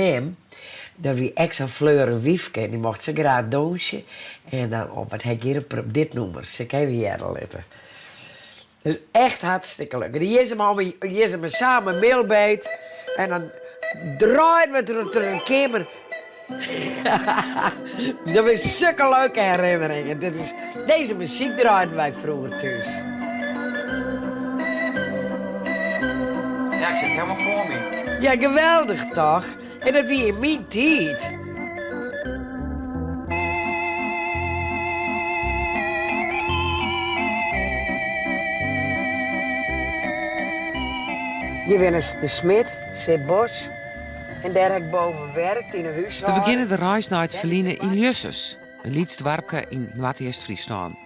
mem, dat wie ek sa'n fleurich wyfke en dy mocht sa graach dûnsje. En dan, oh, wat ha ik hjir op dit nûmer, sil ik even hearre litte. Dus echt hartstikke leuk. Hjir is him samen milbeet en dan draaiden we troch de keamer. Dat binne sukke leuke herinneringen. Dit is, deze muzyk draaiden wy froeger thús. Ja, ik sit helemaal foar my. Ja, geweldich toch? En dat wie yn myn tiid. Hjir wennet de smid, Sip Bos. En dêr ha ik boven werkt yn 'e We húshâlding. begjinne de reis nei it ferline yn Ljussens, in lyts doarpke yn Noardeast-Fryslân.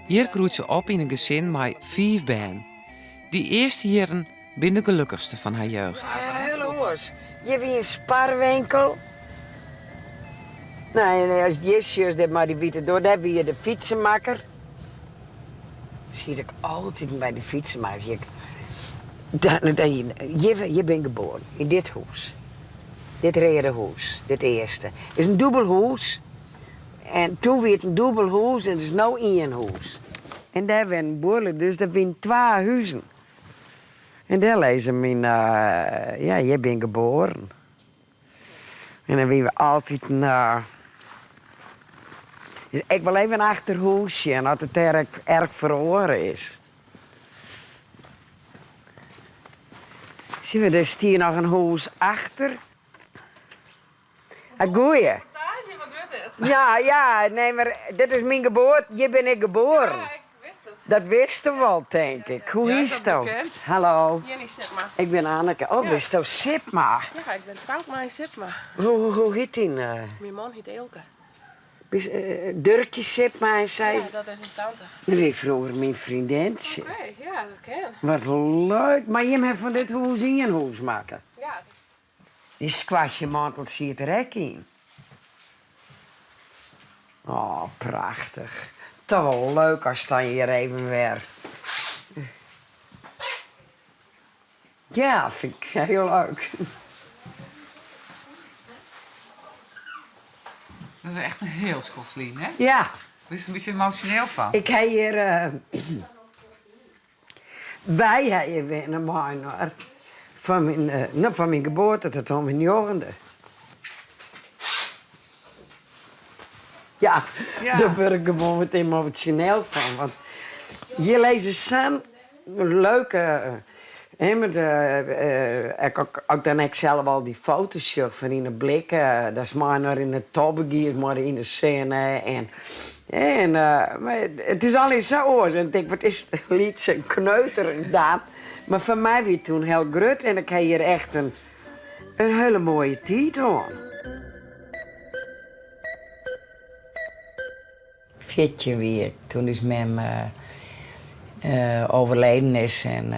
Hjir groeit se op yn in gesin mei fiif bern. Dy earste jierren binne de gelukkichste fan har jeugd. Hiel oars. Hjir wie in sparwinkel. No, en as hjir sjochst, dêr mei dy wite doar, dêr wie de fytsemakker. Siet ik altyd by de fytsemakker. Hjir, hjir bin ik geboren, yn dit hûs. Dit reade hûs, dit earste. It is in dûbel hûs. En toen wie it in dûbel hûs en it is no ien hûs. En dêr wennen buorlju, dus dat wienen twa huzen. En dêr lizze myn, ja, hjir bin ik geboren. En dan wiene we altyd, dus ik wol even achterhûs sjen oft it dêr ek erch feroare is. Sjoch, der stie noch in hûs achter. A goeie. Reportaazje, wat wurdt dit? Ja, ja, nee, mar dit is myn geboarte, hjir bin ik geboren. Ja, ik wist it. Dat witsto wol, tink ik. Hoe Ja, is hietsto? dat bekend? Hallo. Jenny Sipma. Ik bin Anneke. Oh, Ja. bisto Sipma? Ja, ik bin troud mei Sipma. Hoe, hoe hiet dyn? Myn man hiet Eelke. Bist, Durkje Sipma en sy? Ja, dat is in tante. Dat wie froeger myn freondintsje. Oké, ja, dat kin. Wat leuk. Mar jim hawwe fan dit hûs ien hûs makke? Ja. Dy squashmantel siet der ek yn. Oh, prachtich. Toch wol leuk as dan hjir even wer. Ja, fyn ik hiel leuk. Dat is echt in hiel skoft lyn, hè? Ja. Bist der in bytsje emosjoneel fan? Ik ha hjir. Wy ha hjir wenne mei-inoar fan myn, no, fan myn geboarte tot oan myn njoggende. Ja, dêr wurd ik gewoan wat emosjoneel fan, want hjir lizze sa'n leuke, hè, met ek as ik dan ek sels al dy foto's sjoch fan yn 'e blik, datst mei-inoar yn 'e tobbe giest, mei yn de sinne en en mar it is allegear sa oars en ik tink wat is it lyts en kneuterich dan, mar foar my wie it toen hiel grut en ik ha hjir echt in hiele moaie tiid hân. 14 wie ik toen ús mem overleden is en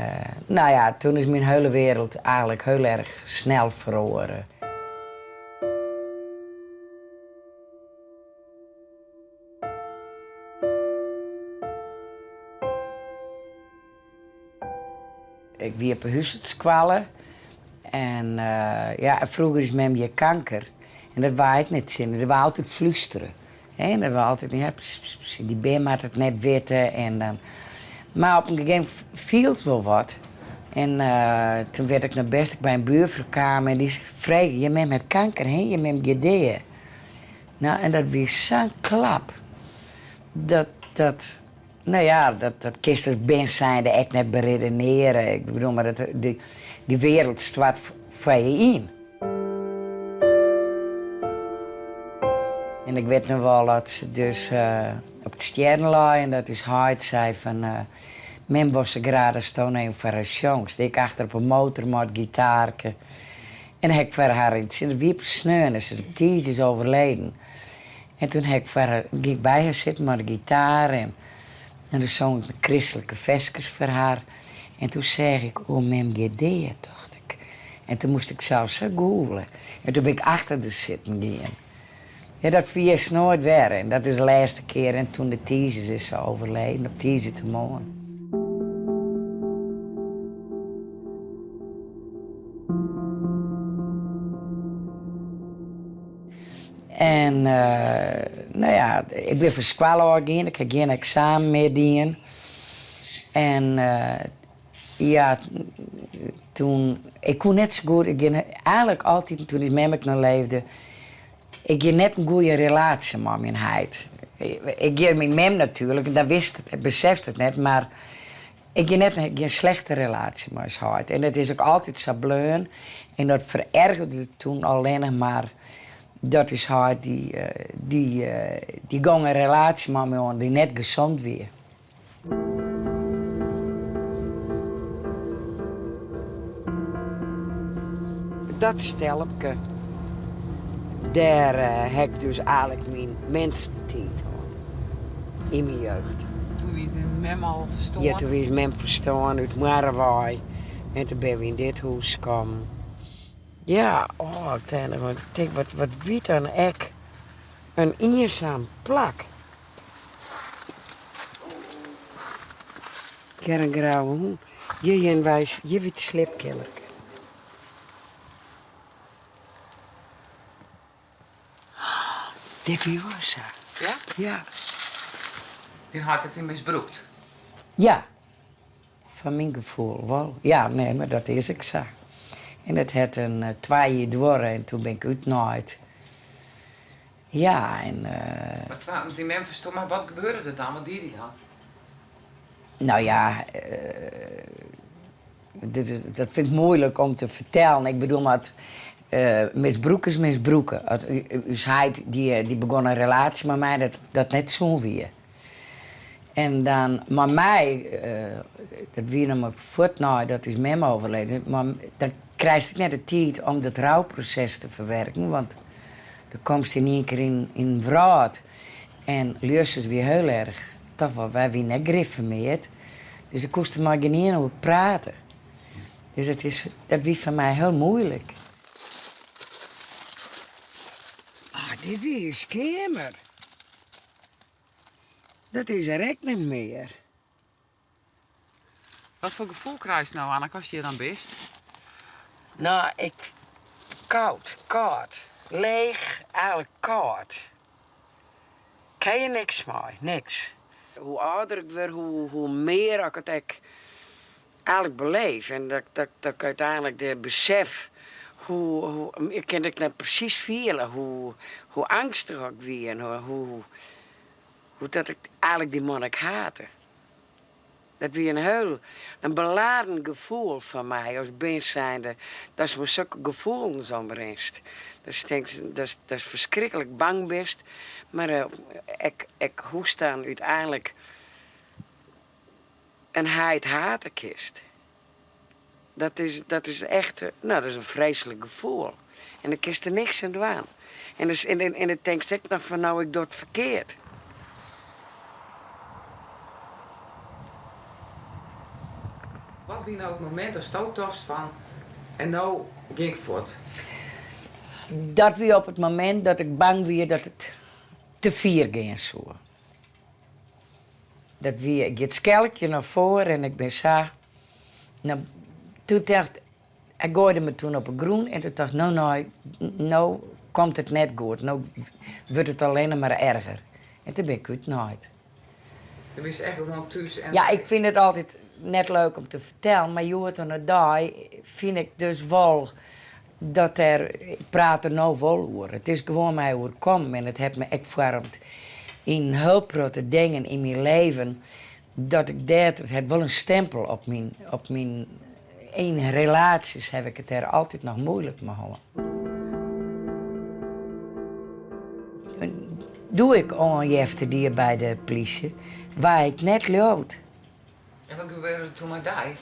nou ja, toen is myn hiele wereld eigenlik hiel erch snel feroare. Ik wie op 'e húshâldskoalle en ja, froeger ús mem hie kanker en dat waard ek net tsjin, der waard altyd flústere. Hè, dat waard altyd, ja, dy bern moat it net witte en dan, mar op in gegeven momint fielst wol wat. En toen wit ik noch bêst, ik by in buurfrou kaam en dy frege, je mem hat kanker, hè, je mem giet dea. No, en dat wie sa'n klap, dat, dat, No ja, dat kinst as bern zijnde ek net beredenearje. Ik bedoel, mar dat, dy wereld stoart foar je yn. En ik wit noch wol dat se dus op it stjerren lei en dat ús heit sei fan, mem wol sa graach datsto even foar har sjongst. Ik achter op 'e motor mei it gitaarke. En ha ik foar har yn it sin, dat wie op sneon en se is op tiisdeis overleden. En toen ha ik foar har, gie ik by har sitten mei de gitaar en en toen song ik de kristlike ferskes foar har. En toen seach ik, oh mem giet dea, tocht ik. En toen moast ik sels sa gûle. En toen bin ik achter der sitten gien. Ja, dat ferjitst noait wer. En dat is de lêste kear. En toen de tiisdeis is se overleden, op tiisdeitemoarn. En no ja, ik bin fan skoalle ôfgien, ik ha gjin eksamen mear dien. En ja, toen, ik koe net sa goed, ik hie eigenlik altyd, toen ús mem ek noch leefde, ik hie net in goede relaasje mei myn heit. Ik hie myn mem natuerlik, en dat wist, besefte it net, mar ik hie net gjin slechte relaasje mei ús heit. En dat is ek altyd sa bleaun. En dat ferergerde toen allinnich mar dat ús heit dy, dy, dy gong in relaasje mei my oan dy't net gesond wie. Dat stelpke, dêr ha ik dus eigenlik myn minste tiid hân yn myn jeugd. Toen wie de mem al ferstoarn? Ja, toen wie ús mem ferstoarn út Moarrewei en toen binne we yn dit hûs kommen. Ja, oh, want ik tink, wat wie dan ek in iensum plak. Kear in grauwe hûn. Hjir hiene wy, hjir wie it sliepkeammerke. Dit wie wol sa. Ja? Ja. Dyn heit hat dy misbrûkt? Ja. Foar myn gefoel wol. Ja, nee, mar dat is ek sa. En it hat in twa jier duorre en toen bin ik útnaaid. Ja, en. Mar twa, want dyn mem ferstoar, mar wat gebeurde der dan? Wat die dy dan? No ja, dat fyn ik muoilik om te fertellen. Ik bedoel, mar misbrûk is misbrûke. Us heit dy begûn in relaasje mei my dat dat net sûn wie. En dan mei my, dat wie noch mar fuort neidat ús mem overleden is, mar dan krijst ek net de tiid om dat rouproses te ferwerken, want dan komst yn ien kear yn in wrâld. En Ljussus wie hiel erch, toch wol, wy wiene net grifformeard, dus ik koest der mei gjinien oer prate. Dus dat is, dat wie foar my hiel muoilik. Ah, dit wie ús keamer. Dat is der ek net mear. Wat foar gefoel krijst no, Anneke, ast hjir dan bist? No, ik. Koud, kâld. Leech, eigenlik kâld. Kin je niks mei, niks. Hoe âlder ik wurd, hoe mear ik it ek eigenlik beleef. En dat dat ik úteinlik de besef hoe, ik kin it net presys fiele, hoe hoe eangstich ik wie en hoe hoe dat ik eigenlik dy man ek hate. Dat wie in hiel in beladen gefoel foar my as mins zijnde, datst mei sokke gefoelens omrinst. Datst tinkst datst ferskriklik bang bist, mar ek ek hoe'tst dan úteinlik in heit hate kinst. Dat is, dat is echt, no, dat is in freeslik gefoel. En dan kinst der niks oan dwaan. En dan, en dan tinkst ek noch fan no, ik doch it ferkeard. Wat wie no it momint datsto tochtst fan en no gean ik fuort? Dat wie op it momint dat ik bang wie dat it te fier gean soe. Dat wie, ik gie it skelkje noch foar en ik bin sa. No, toen tocht hy goaide me toen op 'e grûn en toen tocht no, no, no komt it net goed, no wurdt it allinne mar erger. En toen bin ik útnaaid. Do wiest echt gewoan thús en. Ja, ik fyn it altyd net leuk om te fertellen, mar hjoed oan 'e dei fyn ik dus wol dat der, ik praat der no wol oer. It is gewoan my oerkommen en it hat my ek foarmd yn in hiel protte dingen yn myn leven, dat ik dêr, it hat wol in stempel op myn, op myn, yn relaasjes haw ik it dêr altyd noch muoilik mei hân. Doe ik oanjefte die by de plysje, waard ik net leaud. En wat gebeurde der toen mei dy?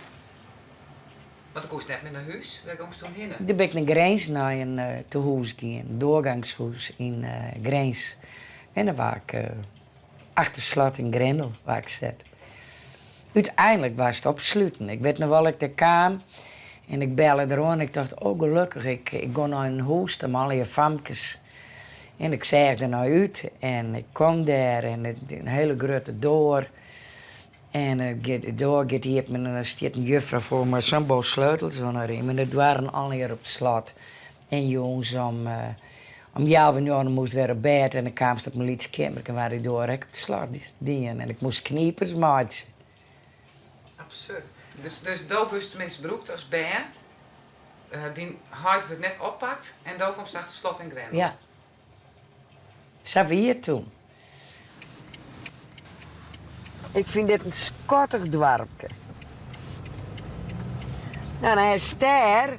Want do koest net mear nei hûs. Wêr gongst toen hinne? Doe bin ik nei Grins nei in tehûs gien, in doargangshûs yn Grins. En dêr waard ik achter slot en grindel waard ik set. Uteinlik waardst opsluten. Ik wit noch wol, ik dêr kaam en ik belle deroan en ik tocht, oh gelokkich, ik gean nei in hûs ta mei allegear famkes. En ik seach der nei út en ik kom dêr en in hiele grutte doar. En de doar giet iepen en dan stiet in juffrou foar mei sa'n bos sleutels oan 'e rym en de doarren allegear op 't slot. En jûns om. Om healwei njoggenen moast wer op bêd en dan kaamst op in lyts keammerke en waard dy doar ek op 't slot dien en ik moast knipers meitsje. Absurd. Dus, dus do wurdst misbrûkt as bern, dyn heit wurdt net oppakt en do komst achter slot en grendel. Ja. Sa wie it toen. Ik fyn dit in skattich doarpke. Nou, dan hast dêr,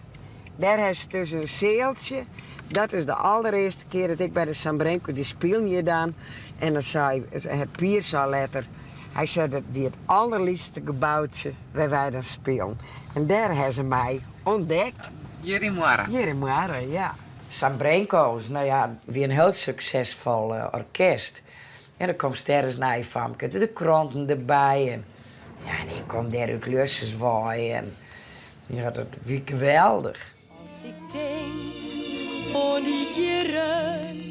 dêr hast dus in sealtsje. Dat is de alderearste kear dat ik by de Sambrinco, dy spylen hjir dan. En dan sei, het Pier sei letter, hy sei dat wie it alderlytste geboutsje wêr wy dan spylen. En dêr ha se my ûntdekt. Hjir yn Moarre? Hjir yn Moarre, ja. Sambrinco's, no ja, wie in hiel suksesfol orkest. En dan komst dêr as nij famke, de kranten derby en ja, en ik kom dêr út Ljussens wei en ja, dat wie geweldich. As ik tink oan dy jierren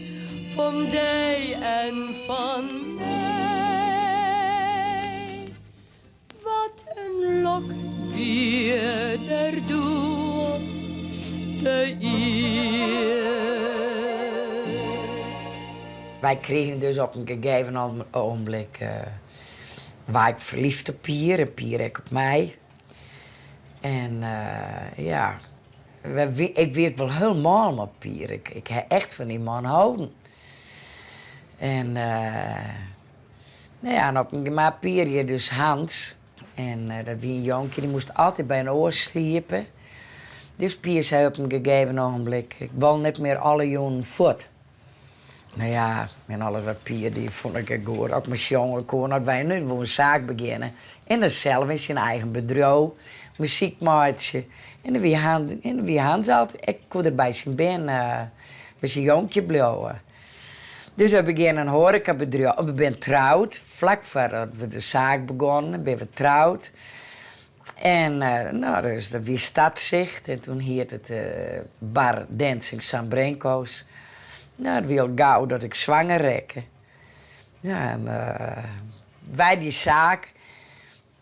fan dy en fan my. Wat in lok wie der doe op de ierd. Wy krigen dus op in gegeven ogenblik, waard ik ferliefd op Pier en Pier ek op my. En ja, ik wie ek wol hiel mâl mei Pier. Ik ha echt fan dy man holden. En No ja, en op in mar Pier hie dus Hans. En dat wie in jonkje, dy moast altyd by in oar sliepe. Dus Pier sei op in gegeven ogenblik, ik wol net mear alle jûnen fuort. No ja, en alles wat Pier die fûn ik ek goed. As ik mar sjonge koe, as wy nu woene in saak begjinne. En dan sels yn syn eigen bedriuw muzyk meitsje. En dan wie Hans, en dan wie Hans altyd, ek koe er by syn bern, by syn jonkje bliuwe. Dus we begjinne in hoarekabedriuw. We binne troud, flak foardat we de saak begonnen, binne we troud. En no, dus dat wie Stadzicht en toen hiet it Bar Dancing Sambrinco's. No, it wie al gau dat ik swanger rekke. Ja, en wy dy saak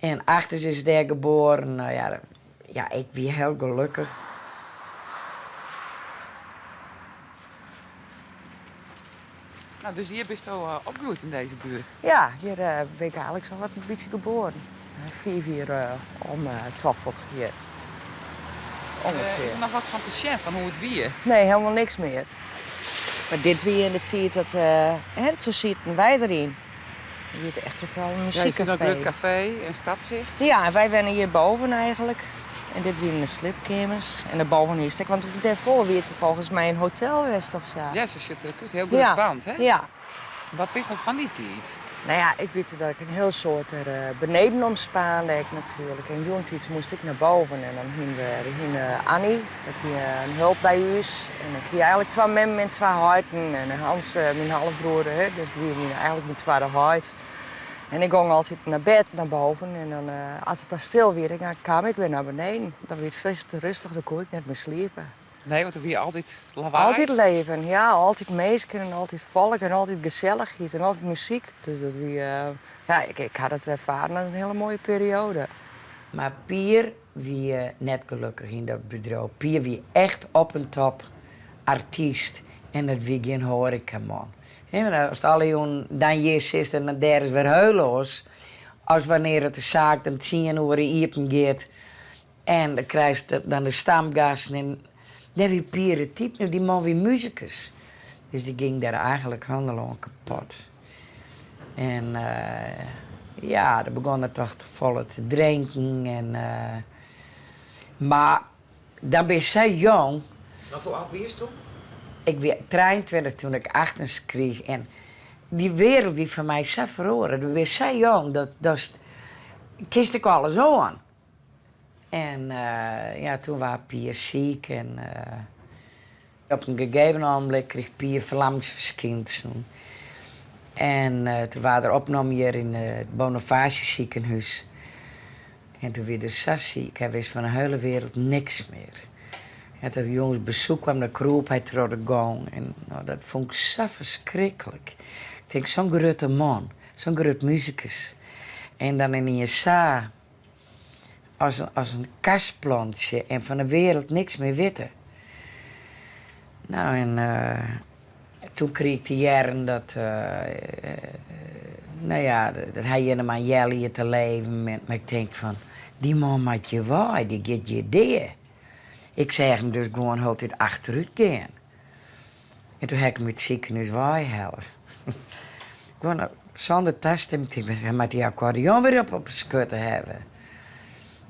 en Achtus is dêr geboren. No ja, ja, ik wie hiel gelokkich. Nou, dus hjir bisto opgroeid yn dizze buert? Ja, hjir bin ik eigenlik sa wat in bytsje geboren. 5 jier omtoffeld hjir. Ûngefear. Is der noch wat fan te sjen fan hoe't it wie? Nee, helemaal niks mear. Mar dit wie yn de tiid dat, hè, toen sieten wy deryn. Wie it echt totaal in Ja, je sit muzykkafee. grut kafee en Stadzicht. Ja, en wy wennen hjir boven eigenlik. En dit wienen de sliepkeamers. En dêrboven is it ek, want dêrfoar wie it folgens my in hotel west of sa. Ja, sa sjocht it der ek út. Hiel grut pand, hè? Ja. Wat witst noch fan dy tiid? Nou ja, ik wit dat ik in hiel soad der beneden omspaande ek natuerlik. En jûntiids moast ik nei boven en dan hiene we, we hiene Annie, dat wie in hulp by ús. En ik hie eigenlik twa memmen en twa heiten. En Hans, myn halfbroer, hè, dat wie myn, eigenlik myn twadde heit. En ik gong altyd nei bêd nei boven en dan, as it dan stil wie, dan kaam ik wer nei beneden. Dan wie it fierste rêstich, dan koe ik net mear sliepe. Nee, want der wie altyd lawaai. Altyd leven, ja. Altyd minsken en altyd folk en altyd gesellichheid en altyd muzyk. Dus dat wie, ja, ik ha dat erfaren as in hiele moaie perioade. Mar Pier wie net gelokkich yn dat bedriuw. Pier wie echt op en top artyst en dat wie gjin hoarekaman. Ast alle jûnen dan hjir sitst en dan dêr is wer hiel oars as wannear't it de saak om tsien oere iepen giet en dan krijst dan de stamgasten en dêr wie Pier it type net, dy man wie musikus. Dus dy gyng dêr eigenlik hielendal oan kapot. En ja, dan begûn er toch te folle te drinken en mar dan bist sa jong. Want hoe âld wiest toen? Ik wie 23 toen ik Agnes kriich en dy wereld wie foar my sa feroare. Do bist sa jong, dat datst kinst ek alles oan. En ja, toen waard Pier siik en op in gegeven ogenblik kriich Pier ferlammingsferskynselen. En toen waard er opnommen hjir yn it Bonifatius-sikehûs. En toen wie er sa siik, hy wist fan de hiele wereld niks mear. En as jûns besoek kwam, dan kroep hy troch de gong. En no, dat fûn ik sa ferskriklik. Ik tink, sa'n grutte man, sa'n grut musikus. En dan yniens sa as as in kastplantsje en fan de wereld niks mear witte. No, en. Toen krige ik te hearren dat, no ja, dat hy hjir noch mar in healjier te leven. Mar ik tink fan, dy man moat hjir wei, dy giet hjir dea. Ik seach him dus gewoan hieltyd achterút gean. En toen ha ik him út it sikehûs weihelle. Gewoan sûnder tastimming, ik tink, hy moat dy akkordeon wer op 'e skurte hawwe.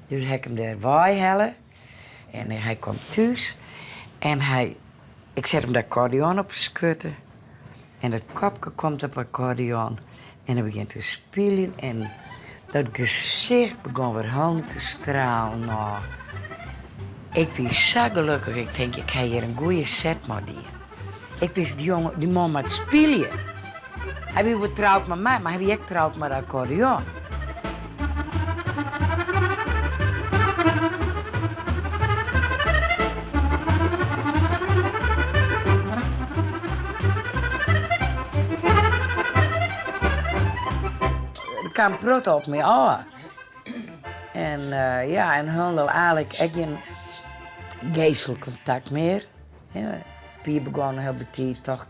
Dus ha ik him dêr weihelle en hy komt thús en hy, ik set him de akkordeon op 'e skurte en dat kopke komt op 'e akkordeon en hy begjint te spyljen en dat gesicht begûn wer hielendal te stralen. No, ik wie sa gelokkich, ik tink, ik ha hjir in goeie set mei dien. Ik wist, dy jonge, dy man moat spylje. Hy wie wol troud mei my, mar hy wie ek troud mei de akkordeon. Der kaam in protte op my ôf. En ja, en hielendal eigentlik ek gjin geestlik kontakt mear. Pier begûn hiel betiid toch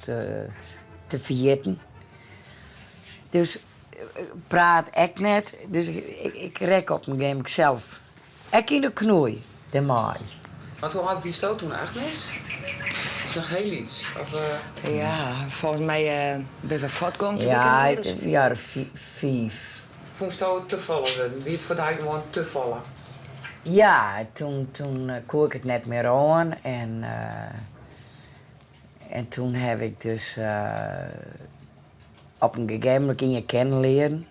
te ferjitten. Dus praat ek net. Dus ik rekke op in gegeven momint sels ek yn de knoei dêrmei. Want hoe âld wiesto toen, Agnes? Is noch hiel lyts? Of, Ja, folgens my binne we fuortgong toen Ja, ik in jaar fiif. Fûnsto it te folle wurden? Wie it foar dy gewoan te folle? Ja, toen, toen koe ik it net mear oan en, en toen haw ik dus op in gegeven momint ien kennen learen.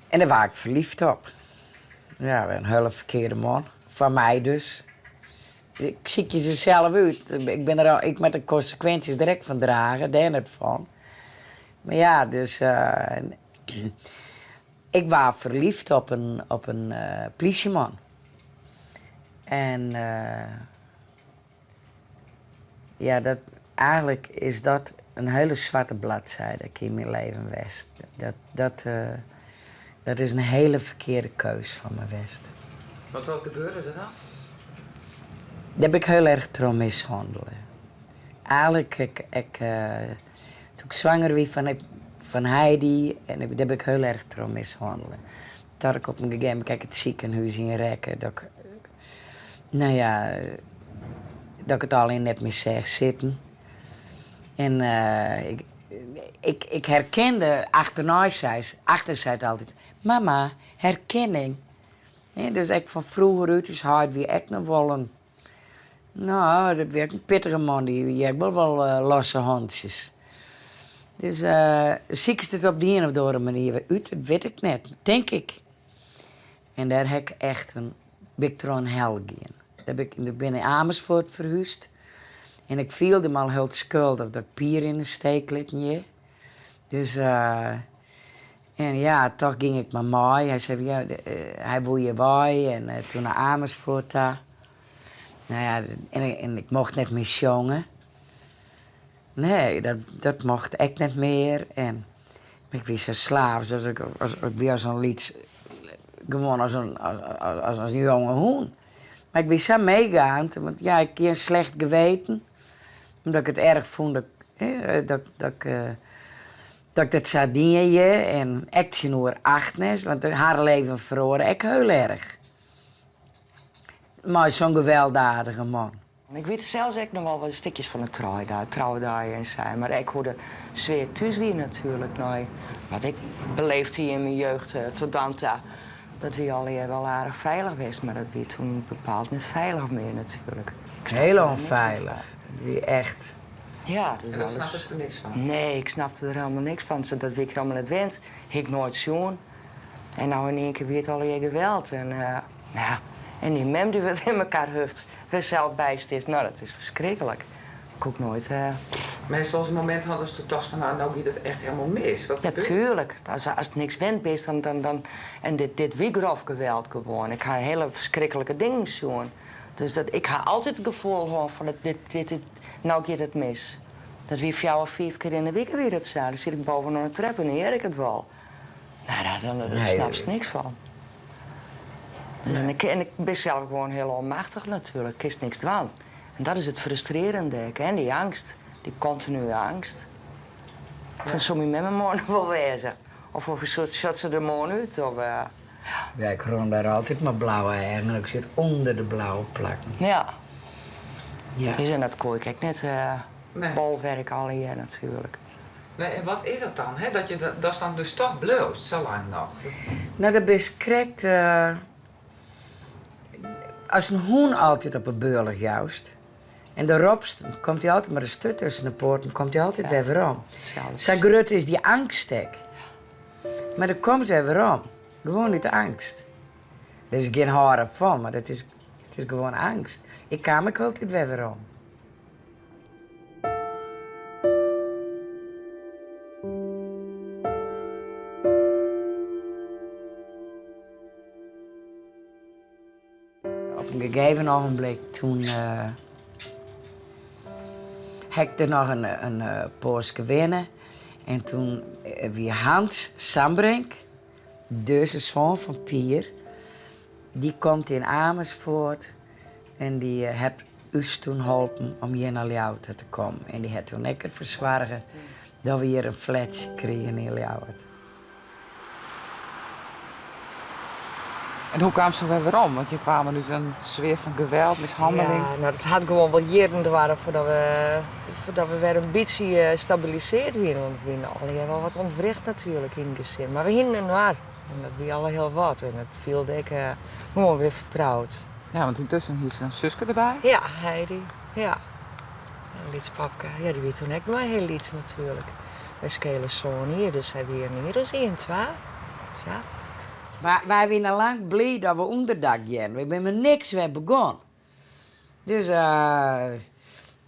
En dêr waard ik ferlyfd op. Ja, in hiele ferkearde man. Foar my dus. Ik sykje se sels út. Ik bin der, ik moat de konsekwinsjes der ek fan drage, dêr net fan. Mar ja, dus ik waard ferlyfd op in, op in plysjeman. En ja, dat, eigentlik is dat in hiele swarte bladside ek yn myn leven west. Dat, dat, dat is in hiele ferkearde keus fan my west. Want wat gebeurde der dan? Dêr bin ik hiel erch troch mishannele. Eigentlik, ik, ik, toen ik swanger wie fan, fan Heidi, en dêr bin ik hiel erch troch mishannele. Dat ik op in gegeven momint ek it sikehûs yn rekke, dat ik, no ja, dat ik it allegear net mear seach sitten. En ik, ik, ik herkende, achternei sei se, Agnes sei it altyd, mama, herkenning. Dus ek fan froeger út, ús heit wie ek noch wol in, no, dat wie ek in pittige man, dy hie ek wol wol losse hantsjes. Dus sikest it op de ien of de oare manier wer út, dat wit ik net, tink ik. En dêr ha ik echt in, bin ik troch in hel gien. Dêr bin ik, ik bin nei Amersfoort ferhúsd en ik fielde my al hiel skuldich dat ik Pier yn 'e steek litten hie. Dus en ja, toch gyng ik mar mei. Hy sei, ja, hy woe hjir wei en toen nei Amersfoort ta. No ja, en ik mocht net mear sjonge. Nee, dat, dat mocht ek net mear. En ik wie sa slaafs, dat ik, as, ik wie as in lyts, gewoan as in, as, as in jonge hûn. Mar ik wie sa meegaand, want ja, ik hie in slecht geweten. Omdat ik it erch fûn dat, dat, dat, dat ik dat sa dien hie. En ek tsjinoer Agnes, want har leven feroare ek hiel erch. Mei sa'n gewelddadige man. Ik wit sels ek noch wol wat stikjes fan de troudei en sa, mar ek hoe't de sfear thús wie natuerlik. Nei wat ik beleefd hie yn myn jeugd tot dan ta, dat wie allegear wol aardich feilich west, mar dat wie toen bepaald net feilich mear natuerlik. Hiel ûnfeilich. It wie echt. Ja, dus En dêr alles. snaptest der niks fan? Nee, ik snapte der helemaal niks fan. Dat wie ik helemaal net wend. Hie ik noait sjoen. En no yn ien kear wie it allegear geweld. En ja, en dy mem dy wurdt yn mekoar huft, wêr'tst sels by stiest. No, dat is ferskriklik. Koe ik noait. Mar hast wolris in momint hân datst tochtst fan no, no giet it echt helemaal mis? Wat Ja, gebeurt? tuerlik. As, ast niks wend bist, dan, dan, dan, en dit, dit wie grof geweld gewoan. Ik ha hiele ferskriklike dingen sjoen. Dus dat, ik ha altyd it gefoel hân fan dit, dit, dit, dit, no giet it mis. Dat wie fjouwer, fiif kear yn 'e wike wie dat sa. Dan sit ik boven oan 'e trep en dan hear ik it wol. Nou, daar, dan, daar Nee. snapst niks fan. En ik, en ik bin sels gewoan hiel ûnmachtich natuerlik. Kinst niks dwaan. En dat is it frustrearjende ek, hè, dy eangst, dy kontinue eangst. Fan soe myn memme moarn noch wol wêze? Of hoe sjocht se der moarn út? Of, ja. Ja, ik rûn dêr altyd mei blauwe eagen en ik sit ûnder de blauwe plakken. Ja. Ja. Dus en dat koe ik ek net bolwerk allegear natuerlik. Nee, en wat is dat dan, hè? Dat je dat dan dus toch bliuwst, sa lang noch? No, dat bist krekt as in hûn altyd op 'e bealch joust en do ropst, komt hy altyd mei de sturt tusken de poaten, komt hy altyd wer werom. Sa grut is dy eangst ek. Mar do komst wer werom. Gewoan út de eangst. Der is gjin hâlden fan, mar it is, it is gewoan eangst. Ik kaam ek altyd wer werom. Op in gegeven ogenblik toen ha ik der noch in poaske wenne en toen wie Hans Sambrink, dus de soan fan Pier, dy komt yn Amersfoort en dy hat ús toen holpen om hjir nei Ljouwert te kommen. En dy hat toen ek derfoar soarge dat we hjir in flatsje krigen yn Ljouwert. En hoe kaam se wer werom? Want je kwamen út in sfear fan geweld, mishanneling. Ja, no, dat hat gewoan wol jierren duorre foardat we, foardat we wer in bytsje stabilisearre wiene. Want we wiene allegear wol wat ûntwricht natuerlik yn it gesin. Mar we hiene inoar en dat wie al hiel wat. En dat fielde ek gewoan wer fertroud. Ja, want yntusken hie se in suske derby. Ja, Heidi. Ja. In lyts papke. Ja, dy wie toen ek mar hiel lyts natuerlik. Wy skele sân jier, dus sy wie in jier as ien, twa. Sa. Mar wy wiene lang bliid dat we ûnderdak hiene. Wy binne mei niks wer begûn. Dus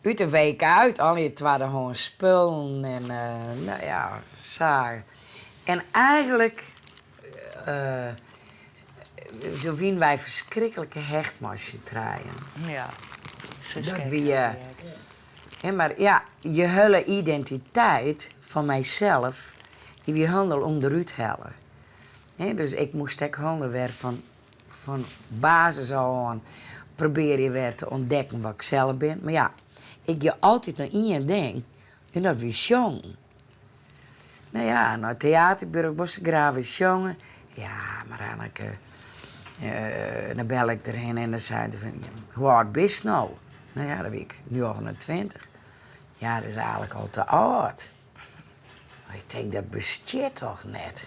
út de week uit, allegear twaddehâns spullen en no ja, sa. En eigenlik Doe wiene wy ferskriklik hecht mei syn trijen. Ja, Dat wie, hè, mar ja, je hiele identiteit fan mysels, dy wie hielendal ûnderút helle. Hè, dus ik moast ek hielendal wer fan basis ôf oan probearje wer te ûntdekken wat ik sels bin. Mar ja, ik hie altyd noch ien ding en dat wie sjongen. No ja, nei it teaterburo, ik wol sa graach wer sjonge. Ja, mar Anneke, dan belle ik derhinne en dan sei se fan, hoe âld bist no? No ja, dan wie ik 29. Ja, dat is eigenlik al te âld. Mar ik tink, dat bestiet toch net?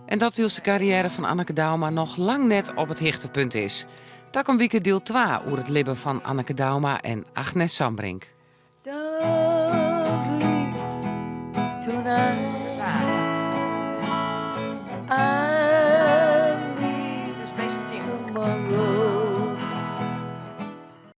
En dat wylst de karriêre fan Anneke Douma noch lang net op it hichtepunt is. Takom wike diel 2 oer it libben fan Anneke Douma en Agnes Sambrink.